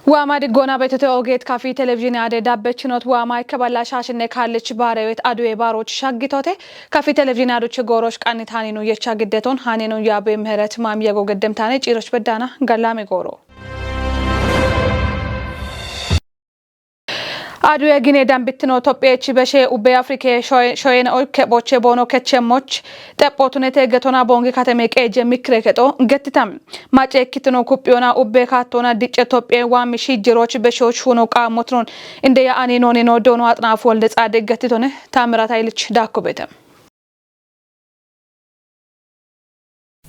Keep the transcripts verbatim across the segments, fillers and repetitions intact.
Waama diggoona beetote oogeet kafi televizhiine aade dabbechinot waama ikke balla shaashinne kaallich baareewet aduwe baaroch shaggitote kafi televizhiine aduch gooroch qannit haninu yecha giddeton haninu yaabe miheret maam yego geddemtaane ciiroch beddaana gallaame gooro. Aduwe gine dambittino Tophiyechi beshe ubbe Afrike shoye-, shoyen oy kepoche boono kechemmoch xepho tunete getona boongi kateme qeeje mikre kexo gettitam. Mace ikkitino kuphiyona ubbe kaattona dicce Tophiye waammi shiijjeroch beshoch huno qaammotinon inde ya ani noonino doono Axinaafu Wolde Tsaadiq gettitone Taamiraat Hayilich daakko beete.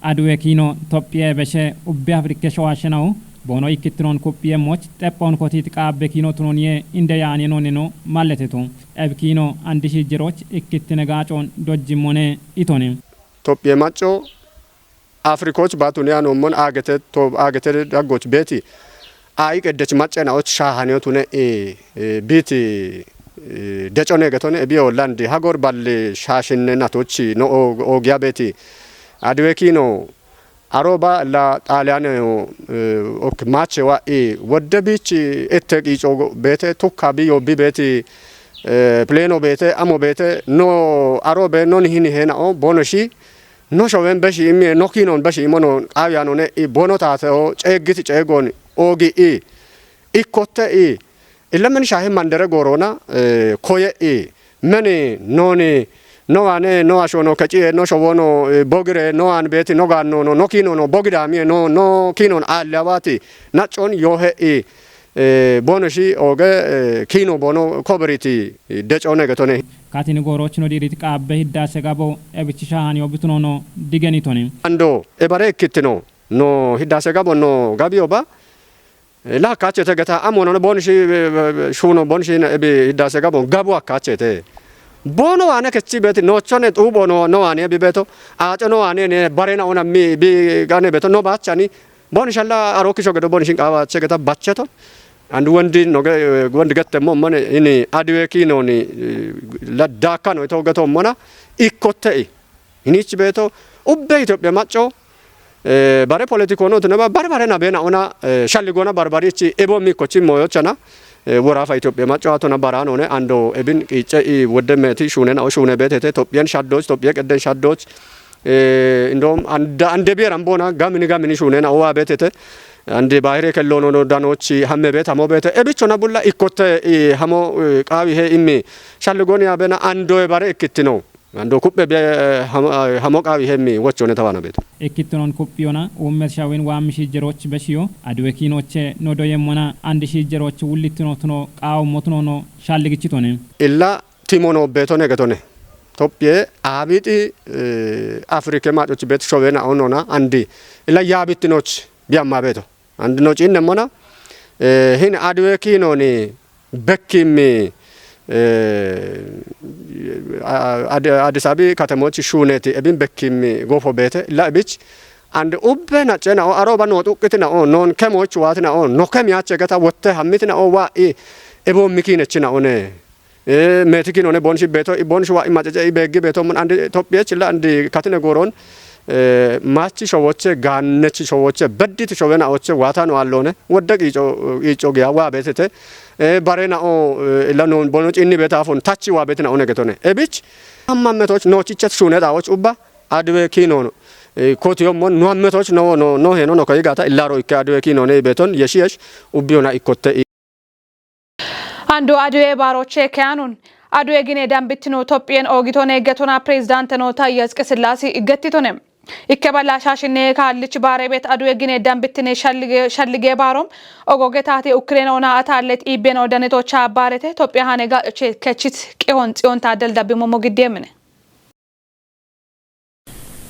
Aduwe kiino Tophiye beshe ubbe Afrike showaashenawu boono ikkittinon kuphiyemmoch xephoon kotiit qaabbe kiino tunoniye inde ya ani noonino malleteto. Eb kiino andi shiijjeroch ikkittine gaacoon dojjimmone itone. Tophiye macco Afrikoch baatun yaanoommon aagete to-, aagete daggoch beeti. Aayi qeddech macce na'och shaahaniyotune, e, e, biiti, e, decone getone ebiyo landi hagor balli shaashinne natoch no o-, oogiya beeti. Aduwe kiino aroba la Xaaliyaane, e, ok maache wa i wodde biich ette qiico beete tukka bi yobbi beeti, e, pleno beete, amo beete, no arobe non hini he na'o bono shi, no showen beshi immi, no kiinon beshi imono, qaawiyaanone i bono taateo ceeggiti ceegoon oogi i, ikkotte i, illa meni shaahe mandere goorona, e, koye i, meni nooni, no waane, no ashono keciye, no showono, e, bogire, no waan beeti, no gaannono, no kiinono, bogidaamiye, no, no kiinon aalliyawaati, naccon yoohe i, e, boono shi ooge, e, kiino boono koberiti, e, decone getone. Katini goorochino diirit qaabbe hiddaase gabo ebichi shaahan yobbitunono digenitoni. Ando, e bare ikkittino, no hiddaase gabo no gabiyo ba, e, la hakkaachete geta amono booni shi, e, e, shuuno booni shi na ebi hiddaase gabo gabu hakkaachete. Boono waane kechi beeti noochone xuubo no, no waane ebi beeto, aaco no waane ne barena ona mi bi gane beeto no baachani, booni shalla arookisho gedo booni shin qaawaache geta bacheto. And wondi no ge-, wondi gettemmo mane ini Aduwe kiinoni, e, la daakkano ito getommona ikkotte i. Hinichi beeto ubbe Itophiya macco, e, bare politiko no tuneba bare bare na bena ona, e, shalli gona barbarichi ebo mi kochi moyochana, e, worafa Itophiya macco atona baranone ando ebin qiice i wodde meeti shuune na o shuune beetete Itophiyan shaddoch, Itophiya qedden shaddoch, e, indom anda, ande biyeran bona gamini gamini shuune na o wa beetete, ande bahire kellono no danochi hamme beet hamo beete, ebichona bulla ikkotte i hamo, e, qaawi he immi shalli goni ya bena ando e bare ikkittino. Ando kuphphe be, eh, hamo, eh, hamo qaawi hemmi wochone tawana beeto. Ikkittonon kuphphiyona, uummet shawin waammi shiijjeroch beshiyo, Aduwe kiinoche no doyemmona, andi shiijjeroch wullittinotuno, qaawo motunono, shalligichitone. Illa timono beetone getone. Tophiye aabixi, eh, Afrike maacoch beet showena onona, andi. Illa yaabittinoch biyamma beeto. Andi no ciinnemmona, eh, hin Aduwe kiinoni bekkimmi, eh, a-, Ad-, Addis Abebi katemoch shuuneti ebin bekkimmi gofo beete la ebich. And ubbe nacce na o aroba no xuqqiti na o non kemoch waati na o no kem yaache geta wotte hammiti na o wa i ebo mikinechi na one. E, meeti kiinone bonshi beeto, i bonshi wa i macece i beeggi beeto mon andi Tophiyech la andi katine gooron, e, maachi showoche, gaannechi showoche, bedditi showena oche, waata no allone, wodde qiico, qiico giya wa beetete, e, barena o, e, la no bono cinni beeta afon, tachi wa beetina one getone. Ebich, amma metoch no chichet shune dawoch ubba, Aduwe kiinono. E, koti yommon, no ammetoch no, no, no heno no koyi gata, illaro ikke Aduwe kiinone beeton, yeshi yesh, ubbi ona ikkotte i. Andu Aduwe baaroche keyanun. Aduwe gine dambittino Tophiyen oogitone getona pirezidaanteno Tayye Atsqesillaase iggettitone. Ikke balla shaashinne kaallich baareebet Aduwe gine dambittine shallige, shallige baarom ogoge taate ukkireno ona ataallet iibbeno danetocha baarete Tophiya hane ga che-, kechit qihon tsiyon taaddel dabbi mommo giddeemine.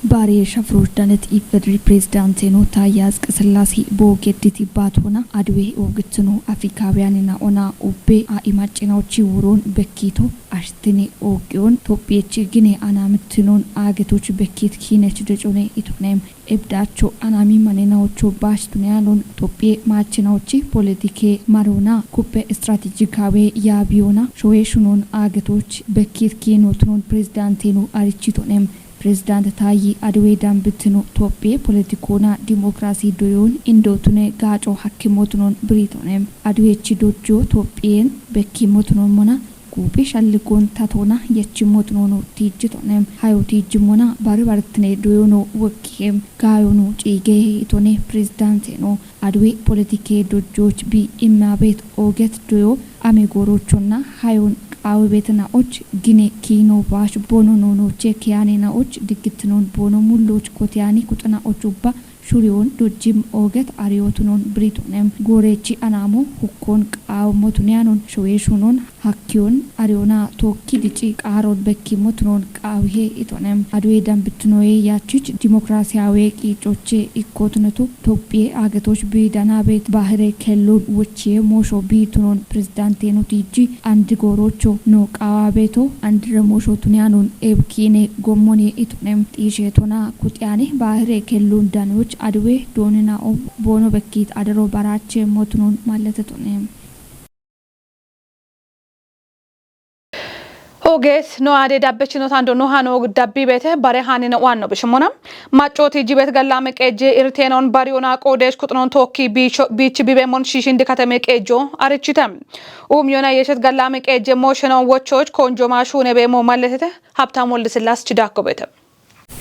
Baare shafroch danet Ifedri pirezidaanteno Tayye Atsqesillaase boogedditi baatona Aduwe oogitino Afrikaawiyaanina ona ubbe a imaccinaochi wuron bekkito ashtine ooqiyon Tophiyechi gine anamittinon aagetoch bekkit kiinech decone itone. Ebdaacho anami manenaocho baashtune alon Tophiye maachinaochi politike marona kuppe istratejikaawe yaabiyona showe shunon aagetoch bekkit kiinotunon pirezidaanteno arichitone. Pirezidaante Taayyee Adwee Dambitino Toophiye poletikoona dimokiraasii doyoon indootune gaaco hakkimmotunoon biriitone. Adweechi dojjoo Toophiyeen bekkimmotunoon mona guuphi shalligoon tatoona yechimmotunoonu tiijjitone. Hayo tiijjimmona bari bartine doyoono wokkihe gaayoonu ciigee itone pirezidaanteeno Adwe poletike dojjooch bi immabeet ooget doyo ame goorochonna hayon qaawebeetinaoch gine kiino baash bono noonoche kiyaaninaoch diggittinoon boono mulloch kotiyani kuxinaoch ubba shuriyoon dojjim ooget ariyootunoon biritonem goorechi anaamo hukkoon qaawemmotuniyanoon showeeshunoon hakkiyoon ariyoona tookki dici qaaroon bekkimmotunoon qaawihe itonem. Adwe dambittinoye yaachich dimokiraasiyaawe qiicoche ikkootunetu Tophiye agetoch bi danabet bahire kellun wochiye moosho bi tunon pirezidaanteeno tiiji andi goorocho no qaawabeto andire moosho tuniyanoon ebkiine gommone itonem. Xiisheetona kuxiyane bahire kellun danoch Adwe doonina o boono bekkit adaro barache motunon malletetone. Ogees no aade dabbechino tando no hano dabbi beete bare hanina uwanno bishimona. Maccooti jibet gallame qeejje irteenon bariyona qoodeesh kuxunon tookki biicho- biichi bibemon shiishindi katame qeejjo arichite. Uum yona yeeshet gallame qeejje mooshenon wochoch konjoma shuune beemo malletete. Habtaam Woldisillaas chidaakko beete.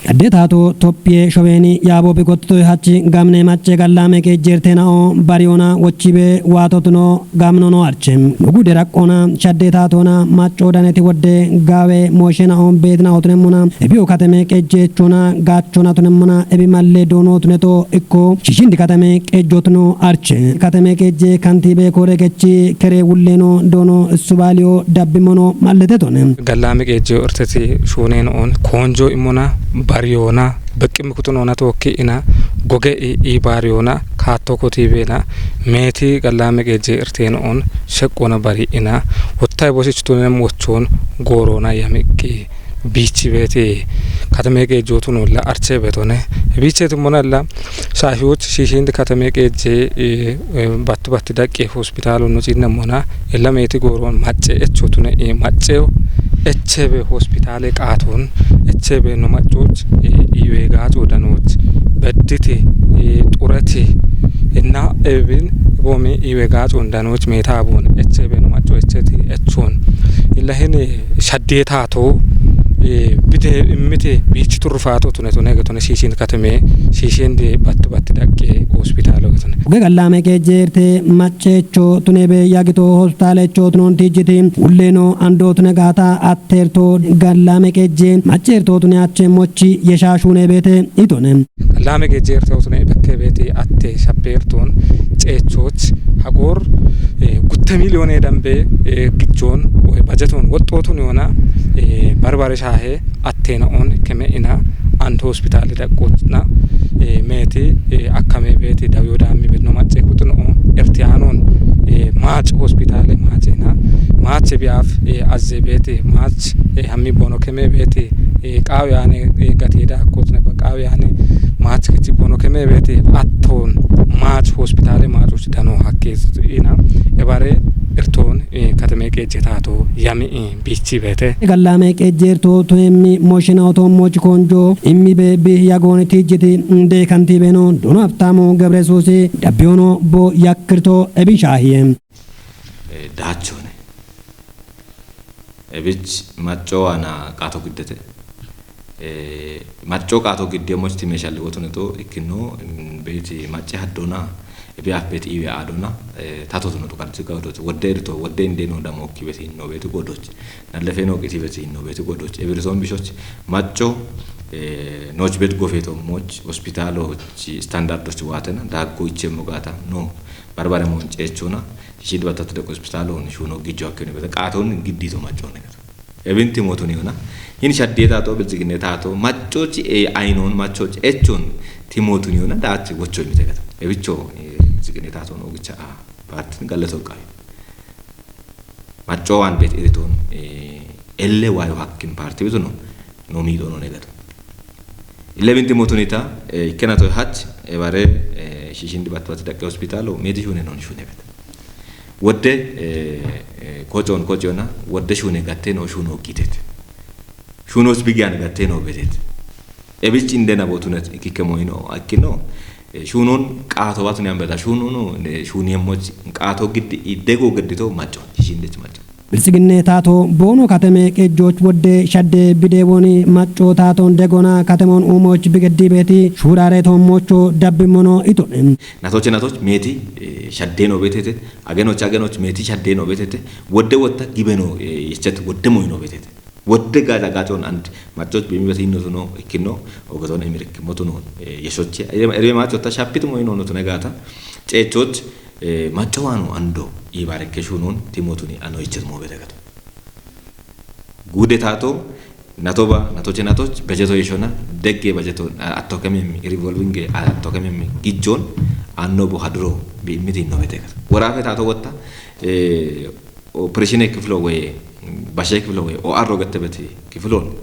Shadde taato Tophiye showeeni yaabo bigottoy hachi gamne macce gallame qeejjeerteenao bariyona wochibe waatotuno gamnono arche. Nugu deraqqona shadde taatona macco daneti wodde gaawe mooshenao beetinao tunemmona ebiyo katame qeejjeechona gaachona tunemmona ebi malle doono tuneto ikko shishindi katame qeejjootuno arche. Katame qeejje kantiibe koore gechi kere wulleeno doono subaaliyo dabbimono mallete tone. Gallame qeejjeyo irteti shuuneeno on koonjo immona bariyona beqqimmi kutunoona tookki ina goge i- iibaariyoona kaatto kotiibeena meeti gallame qeejje irteeno on sheqqoona bari ina wottayi bosichi tunem wochoon gooroona yamiqqi biichi beeti katame qeejjootunolla arche beetone. Biicheeti monalla shaashiyoch shiishiindi katame qeejje eh, eh, battu batti daqqi hospitaalo no ciinne mona illa meeti gooroon macce echo tune eh, macceyo echebe hospitaale qaatoon echebe no maccoch eh, iwe gaaco danoch bedditi eh, xureti inna ebin bomi iwe gaaco danoch meeta boon echebe no macco echeti echoon illa hini shaddeetaato eh, bide immite biichi turrufaato tune tune gatone shiishiin katame shiishiindi batti batti daqqe hospitaalo gatone. Uge gallame qeejjeerte macceecho tunebe yagito hospitaalecho tunoon tiijjiti ulleeno andoo tune gaata atteerto gallame qeejje macceerto tune ache mochi yeshaashuune beete itone. Gallame qeejjeerte tune bekke beete atte shabbeertoon ceechoch hagoor eh, gutte miiliyoone dambe eh, gijjoon woy bajetoon woxxootun yoona eh, barbare shaahe atteena on keme ina and hospitaale daqqootna eh, meeti eh, akkame beeti dawiyo daammi bedno macce kuxuno ertiyaanoon eh, maac hospitaale maacena maache biyaaf eh, azze beeti maac eh, hammi bono keme beeti eh, qaawe aane eh, gatiida akkootne ba qaawe aane maac kichi bono keme beeti attoon maac hospitaale maacoch dano hakkees ina ebare irtoon eh, katame qeejje taato yami eh, biichi beete. Gallame qeejjeerto toyemmi moshina otoommochi konjo immi be bi yagooni tiijjiti nde kantiibeno dono Habtaamu Gebresuusi dabbiyono bo yakkirto ebin shaahiye. Eh, daachone. Ebich macco waana qaato giddete. Eh, macco qaato gidde moch time shalli wotuneto ikkino mm, beeti macce haddona ebi af beeti iwe aadona eh, tato tuno tuqalchi gawdote wodde irito wodde indeno damo kibeti hinno beeti godoch nallefeno qiti beti hinno beeti godoch ebirison bishoch macco eh, noch bet gofeto moch hospitaloch standardoch waatena daaggo ichemmo gaata no barbare moon ceechona shishid batat deqo hospitalo shuno gijjo akkene beta qaaton giddito maccone gata. Ebinti mootuni yona hin shaddee taatoo bilchiginne taatoo maccoochi ee ayinoon maccoochi echoon ti mootuni yona daachi wocho imite gata. Ebicho bilchiginne taatoo noogicha a paartin galletoo qabi. Maccoo waan beet iritoon elle waayo hakkin paarti bituno noo miidhoo noo negatu. Ille binti motunita ikkena toy hach ebare shishin dibatbat daqqe hospitalo medi shune non shune bet. Wodde kocoon kociyona wodde shune gatte noo shuno gitet. Shunos bigiyan gatte noo betet. Ebich indena botunet kikke moino akkino. Shunon qaato batun yambeda shununu shuni emmoch qaato giddi idego geddito macco. Shishindech macco. Biltsiginne taato boono kateme qejjooch wodde shadde bideebooni macco taaton degona katemoon uumoch bigeddi beeti shuuraare toommocho dabbimmono itone. Natoche natoch meeti shadde no betete. Agenoch agenoch meeti shadde no betete. Wodde wotta gibeno yechet wodde moy no betete. Wodde gaja gajon and maccoch bimi beti inno tuno ikkino ogeton emirek motuno yeshoche. Erbe macho ta shapit moy no tune gata. Cechoch macawano ando ibarekke shunon timotuni ano ichet mo bete gato. Gude tato natoba natoche natoch bajeto yeshona degge bajeto attokemem revolving attokemem gijjon anno bo haduro bi miti no bete gato. Worafe tato wotta operation kiflo we bashe kiflo we o arro gette beti kiflon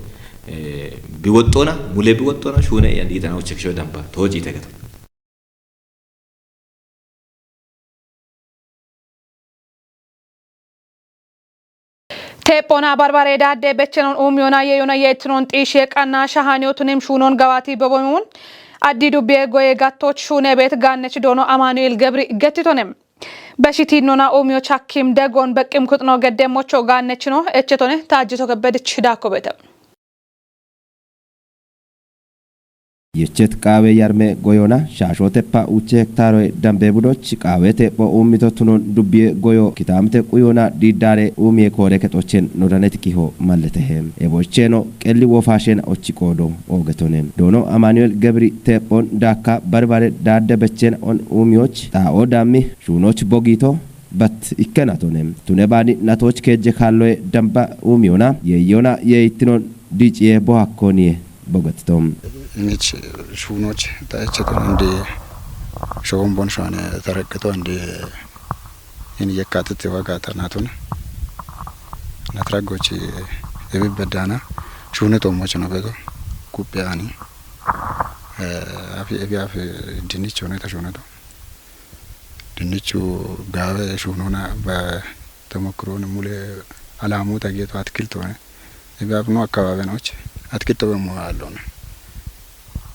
bi wottona mule bi wottona shune yan itana uchek sho damba toji te gato. Teephona barbare daadde bechenon uumiyona yeeyona yeettinon xiishiye qanna shahaaniyotunim shuunon gawaati beboyun addi dubbiye goye gattoch shuune beet gaannech doono Amaanu'eel Gebri gettitonem. Beshitinnona uumiyoch hakkim degon beqqim kuxno geddemmocho gaannechino echetone taajjito kebbedich daakko beete. Yechet qaawe yarme goyona shaashoteppa uche hektaaroe dambe budoch qaawe teepho uummito tunon dubbiye goyo kitaamte quyona diiddaare uumiye koore kexochen nodanet kiho malletehe. Ebocheno qelli wofaashen ochi qoodo oogetone. Doono Amaanu'eel Gebri teephon daakka barbare daadde bechen on uumiyoch xaa'o daammi shuunoch bogiito bat ikke natone. Tune baani natoch keejje kaalloe damba uumiyona yeeyona yeeyittinon diiciye bohakkoniye bogetito. Imich shuunoch ta echeton andi showon bon shone tareqito andi in yekkatit waga ta natun natragochi ebi bedana shuuneto mochno beto kuppi ani afi ebi afi dinich hone ta shuuneto. Dinnichu gaawe shuunona ba temokkironi mule alamu tageto atkiltone. Ibe abno akkababe noch atkilto be mo allona.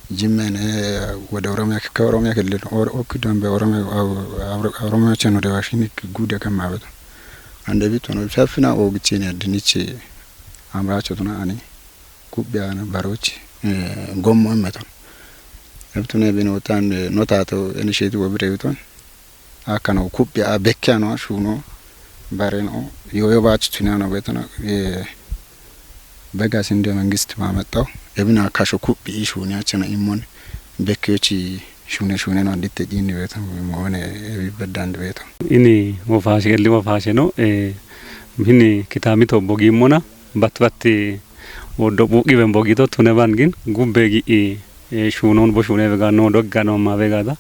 Jimmene wode Oromia ke Oromia ke lin or okidon be Oromia Oromia cheno de washini gude kamabeto. Ande bitono safina ogichini dinnichi amracho tuna ani. Kubbiyana baroch gommo immeton. Ebtune bini wotan notato initiative wobire biton. Akano kubbiya bekkano shuno bareno yoyo bach tunano betana. Bega sinde mengist mametaw ebina kasho kubbi shuni achana immon bekkeyochi shune shune no ditte jini betan mone ebi bedan betan. Ini wofashe gelli wofashe no. Bini kitami to bogi mona bat bat Woddo phuuqi ben bogito tune ban gin gubbe gi'i shuunon bo shuune bega no dogga no ma begada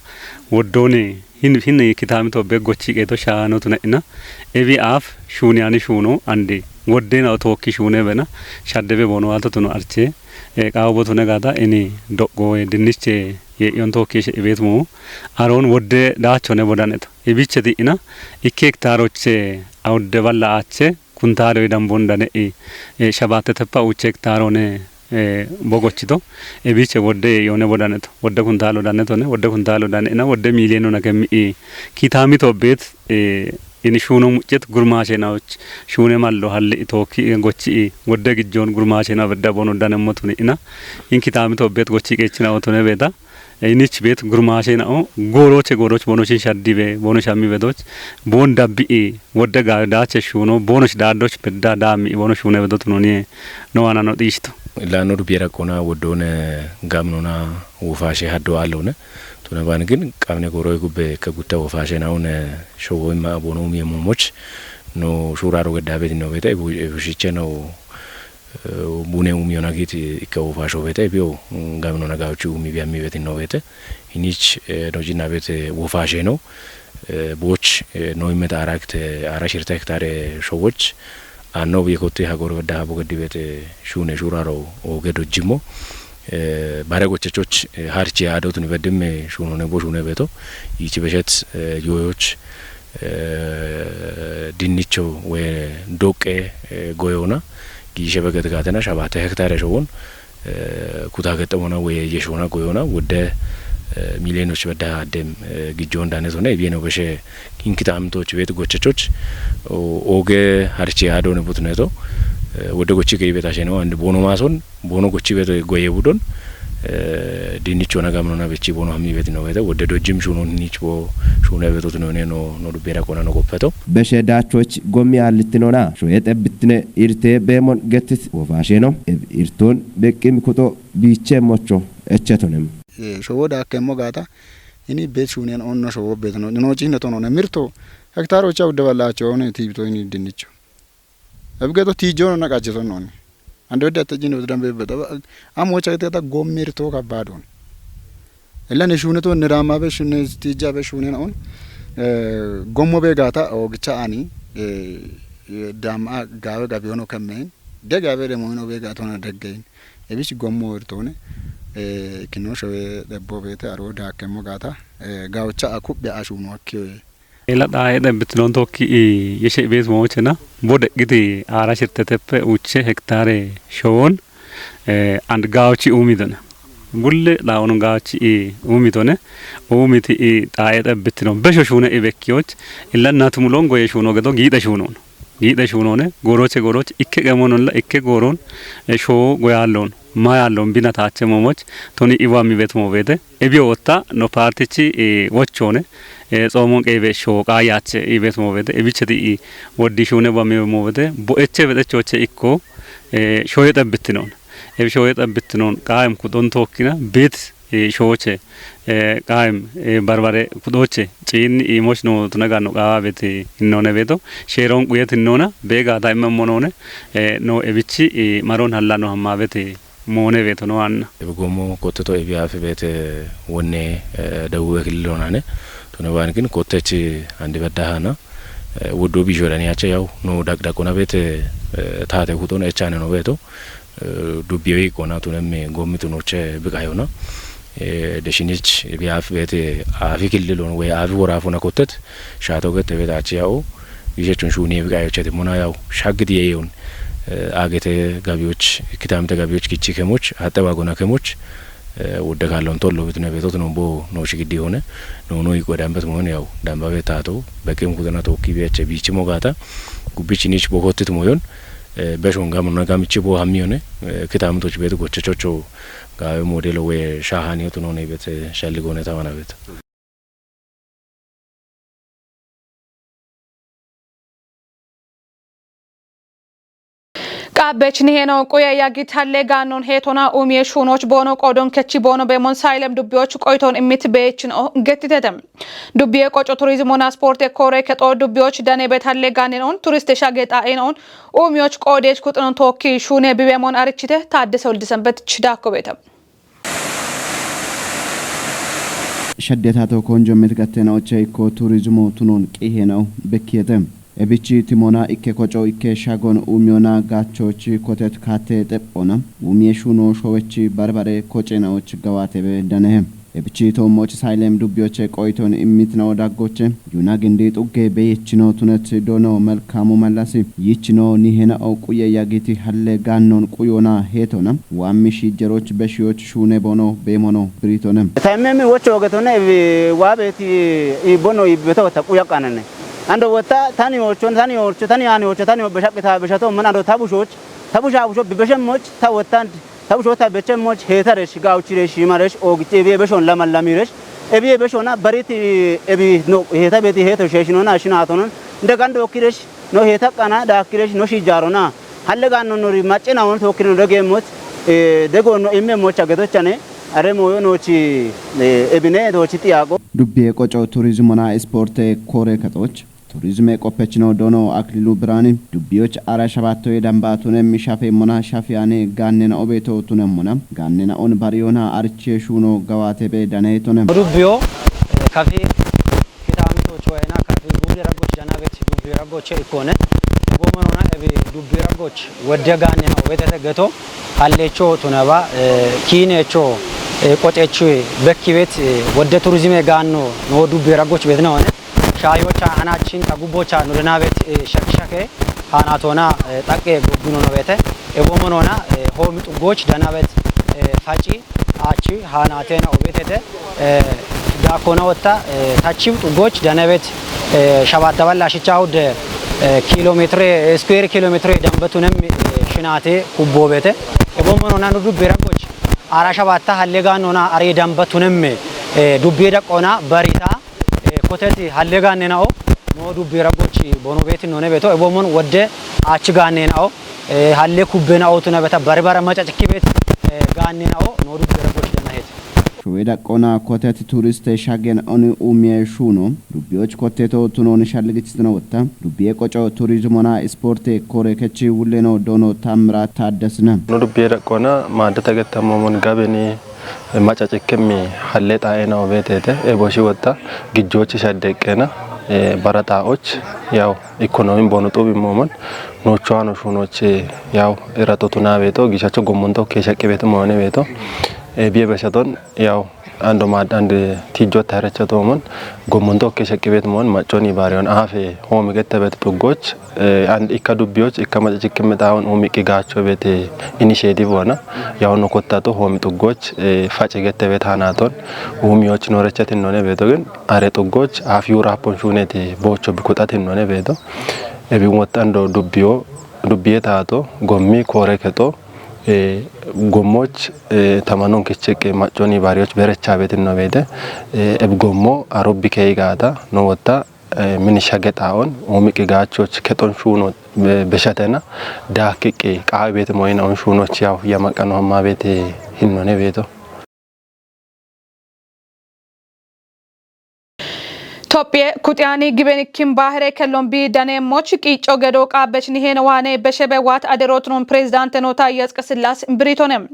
woddone hin hin kitami to be gochi qeto shaano tune ina ebi af shuuni ani shuuno ande woddena tookki shuune bena shadde be bono alto tuno arche qaawo bo tune gada ini doggo dinniche ye'iyon tookki she ibet mo aron wodde daachone bodaneto ibiche di ina ikke hektaroche awudde balla ache kuntaalo idambon dane'i shabaatete pa'uche hektaarone bogochito ebiche wodde yoone bodaneto wodde kuntaalo danetone wodde kuntaalo dane'na wodde miiliyoonona kemmi'i kitaami tobbeet ini shuuno muccet gurmaashenaoch shuune mallo halli itookki gochi'i wodde gijjoon gurmaashena bedda bono danemmotuni ina in kitaami tobbeet gochi qeechinaotone beeta Inich beet gurmaashe na'o gooroche gooroch bonoch shaddibe bono shammi bedoch boon dabbi'i wodde ga daache shuuno bonoch daaddoch bedda daammi bono shuune bedo tunoniye no anano dhiishto. Laanno dubbiye raqqona woddoone gamnona wofaashe haddo aallone tuna baan gin qabne gooroy gubbe ka gutta wofaashe na'one showo imma bono umiye momoch no shuuraro gedda beeti no beete bushiche no Bune umiyona giti ikka ufa shobete biyo gamno na gawchi umi biya mi betin no bete. Inich no jina bete wofashe no boch no imeta arakte ara shirta hektare shoboch anno biye kotti hagor bedda habo geddi bete shune shuraro oge dojjimo bare gochechoch harchi ado tuni beddimme shunone bo shune beto ichi beshet yoyoch dinnicho we doqqe goyona giishe beget gaatena shabate hektare showon Kutaa gexxamona woye yeshoona goyona wodde miiliyonoch bedda addem gijjoon daanesona ebiye no beshe kinkitaamtoch beet gochechoch ooge harchi aadone butneto wodde gochi geyibet asheno and boono maason boono gochi beet goye budon dinnichona gamnona bechi boono hammi beet no beete wodde dojjim shuunon nich bo shuune beetotnone no no dubbera kona no goppeto. Beshe daachoch gommi aallittinona shoye xebbittine irte beemon gettit wofaasheno eb irtoon beqqim kuxo biicheemmocho echetonem. Showo daakkemmo gaata ini beet shuunen onno showo beetno no ciinne tonone mirto hektaarocha udde ballaachoo ne tiibito ini dinnicho. Ebgeto tiijono na qajjetonnoonni. Ande wedde atte ciinne udde dambe beta amocha gete gata gommi irto kabbaadon. Ella ne shuuneto ne raammabe shune tiijjabe shuunena on gommo be gaata oogicha ani daamma gaawe gabiyono kemmein de gaabe demoino be gaatona deggein ebich gommo irtoone kino showe debbo beete aro daakkemmo gaata gaocha a kubbe a shuuno akkiyoye. Ela xaaye xebbitinoon tookki yeshe bees moochena bo deqqiti aara shirteteppe uche hektaare showon and gaawochi uumidona. Bulle dhaawono gaawochi uumitone uumiti xaaye xebbitino besho shuune ibekkiyoch illa natumulon goye shuuno gedo giidhe shuunono. Giidhe shuunoone gooroche gooroch ikke qemonolla ikke gooroon shoo goyaalloon ma yaalloon bina taache moomoch toni iwammi betumo beete ebiyo wotta no paartichi wochoone xoomon qeebe shoo qaayaache ibetumo beete ebicheti woddi shuune bammi bemo beete bo'eche bexechoche ikko shoye xebbitinoon ebi shoye xebbitinoon qaayem kudon tookkina beet shooche qaayem barbare kudooche ciinni iimoch no tuna ganno qaawa beet innoone beeto sheeroon quyet innoona beegaata immemmonoone no ebichi maroon halla no hammaabete moone beeto no anna. Ebi gommo kotteto ebi afi beete wonne dawuwe kililonane tone waan kin kottech andi bedda hana woddo bijo dani acha yaw no daqdaqona beete taate kuton echane no beeto dubbiyoy qona tunem gommi tunoche biqayona deshinich ebi afi beete afi kililon we afi worafona kottet shaato gette beete achi yaw Gishechun shuuni ebi qayocheti mona yaw shaggidi yeyon agete gabiyoch kitamte gabiyoch kichi kemoch atte wagona kemoch wodde kallon tollo bitune betot no bo no shigidi hone no no iko dambet mon yaw dambabe tato bekem kudana to kibi eche bichi mogata gubichi nich bogotit moyon beshon gam no gamichi bo hamiyone kitamtoch bet gochechocho gawe modelo we shahani to no ne bet shalligone tawana bet. Qaabbeech niheno quye yagit halle gaannon heetona umiye shuunoch boono qoodon kechi boono beemon saylem dubbiyoch qoyton immit beechino gettitete. Dubbiye qoco turizimona sporte koore kexo dubbiyoch danebet halle gaannenon turiste shage xa'enon umiyoch qoodech kuxunon tookki shuune bibeemon arichite taaddese oldisenbet chidaakko beete. Shaddetato konjo mitgattena ocha ikko turizmo tunon qihenau bekkiyete. Ebichi timona ikke koco ikke shagon umiona gachochi kotet kate xephona umie shuno showechi barbare kocenaoch gawatebe danehe. Ebichi toomoch saylem dubbiyoche qoyton immitna odaggoche yuna gindi xugge beyechino tunet dono melkamu malasi yichino nihena o quye yagiti halle gannon quyona hetona wammi shijjeroch beshiyoch shuune bono beemono biritonem. Taymemi wocho ogetone waabeti ibono ibeto taquya qanane. Ando wotta tani ocho tani ocho tani ani ocho tani obbe shaqqita beshato man ando tabushoch tabusha busho bibeshemoch ta wottand tabusho ta bechemoch hetaresh gauchiresh shimaresh ogiche ebiye beshon lamalamiresh ebiye beshona bariti ebi no heta beti heto sheshinona shinatonon nde gando kiresh no heta qana dakiresh no shijarona halle ganno nori maccena on tokkirino degemot dego no imme mocha getochane are moyo nochi ebine tochi tiyago. Dubbiye qoco turizmona sporte kore katoch turizme qoppechino dono aklilu birani dubbiyoch ara shabattoye dambatune mishafe mona shafiyane gannena obeto tunemona gannena on bariyona arche shuno gawatebe danetone. Dubbiyo kafi Kitaamito coyena kafi dubbi raggoch danabeti dubbi raggoche ikkone gomonona ebi dubbi raggoch wodde gaannena wetete geto hallecho tunaba kiinecho qocecho bekkibet wodde turizime gaanno no dubbi raggoch betnone shaayocha anachin ta gubbocha no danabet shakshake hanatona xaqqe goggino no bete e gomonona hoomi xuggoch danabet Faci achi hanatena obetete dakona wotta tachi xugoch danabet shabatta balla shicha wude kilometre square kilometre dambatunem shinate kubbobete. Ebomono nanu dubbe ragoch ara shabatta halle ganona are dambatunem dubbe daqona barita koteti halle ganenao no dubbe ragoch bono beti none beto. Ebomon wode achi ganenao halle kubbenao tuna beta bari bara maca cikki bet ganenao no dubbe ragoch dana het. Showe daqqona koteti turiste shagen oni umie shuno dubbiyoch kotteto tunon shalligichitino wotta dubbiye qoco turizimona isporte kore kechi wulleno dono Tamra Taaddasina. No dubbiye daqqona maaddata gettammomon gabeni maca cikkimmi halle xaa'ena obetete eboshi wotta gijjoochi shaddeqqena bara xaa'och yaw ikkonomin bonu xubi momon nochwano shunoch yaw irato tuna beto gishacho gommonto ke shaqqi beto mone beto biye beshaton yaw ando mad and tijjo tarecha tomon gommonto ke shaqqi beto mon machoni barion afe homi getta bet xugoch and ikka dubbiyoch ikka maca cikki mexaawon umi qigacho bete initiative wana yaw no kottato homi xugoch faci getta bet hanaton umiyoch norechatin none beto gen are xugoch afi urapon shuneti bocho bikuxatin none beto. Ebi wottando dubbiyo dubbiye tato gommi kore keto gommoch tamanon kichik machoni bariyoch berecha betin no bete. Ebi gommo arobbi kei gata no wotta mini shagexaon umi qigachoch kexon shuno beshatena dakiqi qawi bete moyina on shunoch yaw yamaqano hamma bete hinnone beto. Tophiye kuxiyani gibenikkin baahire kellon bi daneemmoch qiicco gedo qaabbechni heene waane beshebe waat aderootnon pirezidaante no Taayye Atsqesillaase biritonem.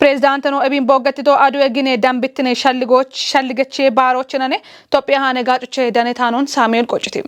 Pirezidaante no ebin boogetito aduwe gine dambittine shalligoch shalligeche baarochenane Tophiye haane gaacuche dane taanon Saamu'eel Qocciti.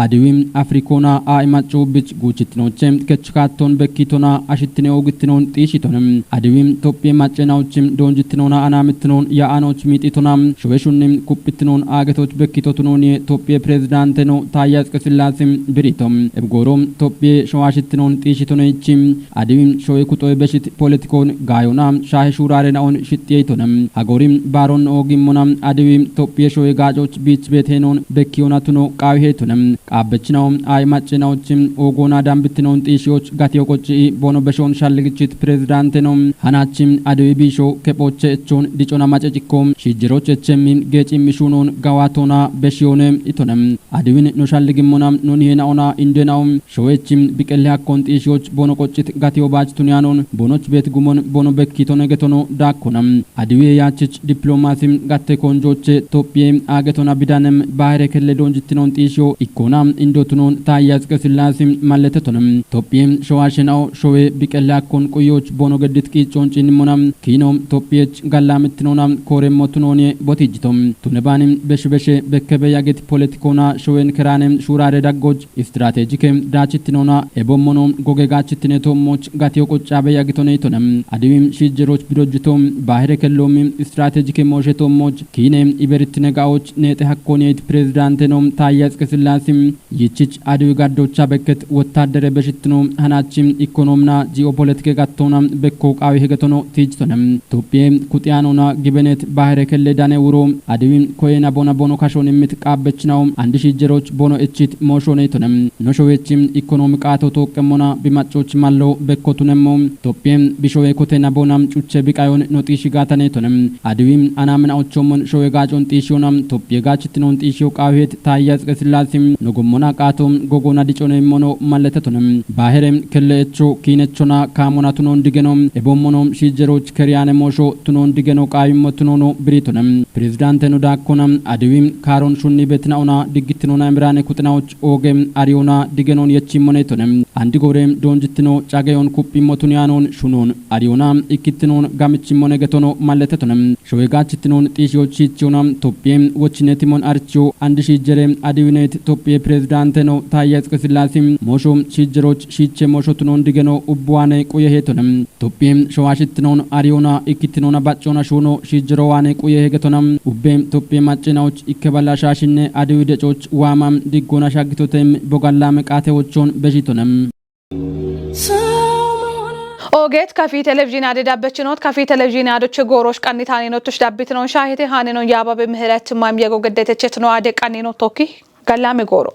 Adiwi Afrikona a imacu bich guchitinoche kechkaton bekitona ashitine ogitinoon xiishitone. Adiwi Tophiye macenawuchim doonjitinoona anamitinoon ya'anoch miixitona showeshunni kuphitinoon aagetoch bekitotunooniye Tophiye pirezidaanteno Taayye Atsqesillaase birito. Ebgooro Tophiye showashitinoon xiishitoneyichi Adiwi showe kuxoye beshit politikon gaayona shaahe shuurare na'on shixxiyeytone. Hagori baaron oogimmona Adiwi Tophiye showe gaacoch biich betenon bekkiyona tuno qaawihetone. Qaabbechinawo ay macenawochi oogoona dambitinon xiishiyoch gatiyo qocci bono beshon shalligichit pirezidaanteno hanachi Adiwi biisho kephoche echon dicona mace cikko shiijjeroch echemmi geecimmi shuunon gawatona beshiyone itone. Adiwin no shalligimmona non hiyena'ona indena'o showechim biqelle hakkon xiishiyoch bono qoccit gatiyo baach tuniyanon bonoch beet gumon bono bekkitone getono daakkona. Adiwiye yaachich diplomasi gatte konjoche Tophiye aagetona bidanem baahire kelle doonjittinon xiishiyo ikkona indotunon Taayye Atsqesillaase malletetonem. Tophiye showashena'o showe biqelle hakkon quyoch bono geddit qiiccon ciinnimona kiino Tophiyech gallamittinona kooremmo tunooniye botijjito. Tune baani beshibeshe bekkebe yagit politikoona showen keraane shuurare daggoch istirateejike daachittinona ebommono goge gaachittine toommoch gatiyo qoccabe yagitoneytone. Adiwi shiijjeroch bidojjito baahire kelloomi istirateejike mooshe toommoch kiine iberittine ga'och neexe hakkooniyeyt pirezidaanteno Taayye Atsqesillaase yichich Adiwi gaddocha bekket wottadere beshittino hanachi ikonoomina ji'opolitike gattoona bekko qaawi hegetono tiijitone. Tophiye kuxiyaanoona gibenet baahire kelle dane wuro Adiwi koyena bona bono kashon immit qaabbechinawo andi shiijjeroch bono echit mooshooneytone. No showechi ikonoomi qaato tooqqemmona bimacoch mallo bekko tunemmo Tophiye bishowe kotena bona cuche biqayon no xiishi gaataneytone. Adiwi anamina ochomon showe gaacon xiishiyona Tophiye gaachittinon xiishiyo qaawihet Taayye Atsqesillaase no gommona qaato gogoona diconeymmono malletetone. Baahire kelle echo kiinechona kaamona tunon digeno ebommono shiijjeroch keriyaane moosho tunon digeno qaawimmo tunono biritone. Pirezidaanteno daakkona Adiwi kaaron shunni betina'ona diggittinoona imiraane kuxinawoch ooge ariyoona digenon yechimmoneytone. Andi gore doonjittino cageyon kuphimmo tuniyanon shunon ariyoona ikkittinoon gamichimmone getono malletetone. Showe gaachittinon xiishiyoch shiichiyona Tophiye wochinetimon archiyo andi shiijjere Adiwinet Tophiye pirezidaanteno Taayye Atsqesillaase moosho shiijjeroch shiiche moosho tunon digeno ubbuwaane quyehetone. Tophiye showashittinon ariyoona ikkittinoona baccona shuuno shiijjero waane quye hegetona ubbe Tophiye macenawoch ikke balla shaashinne Adiwi decoch waama diggoona shaggitotem bogallame qaate wochon beshitone. Oogeet kafii televiziinii ade dabbechinoot kafii televiziinii adoche goorosh qanni taaninotush dabbitinoon shaahete haaninoon yaababe mihiret maym yego geddetechetino ade qannino tokki gallame gooro.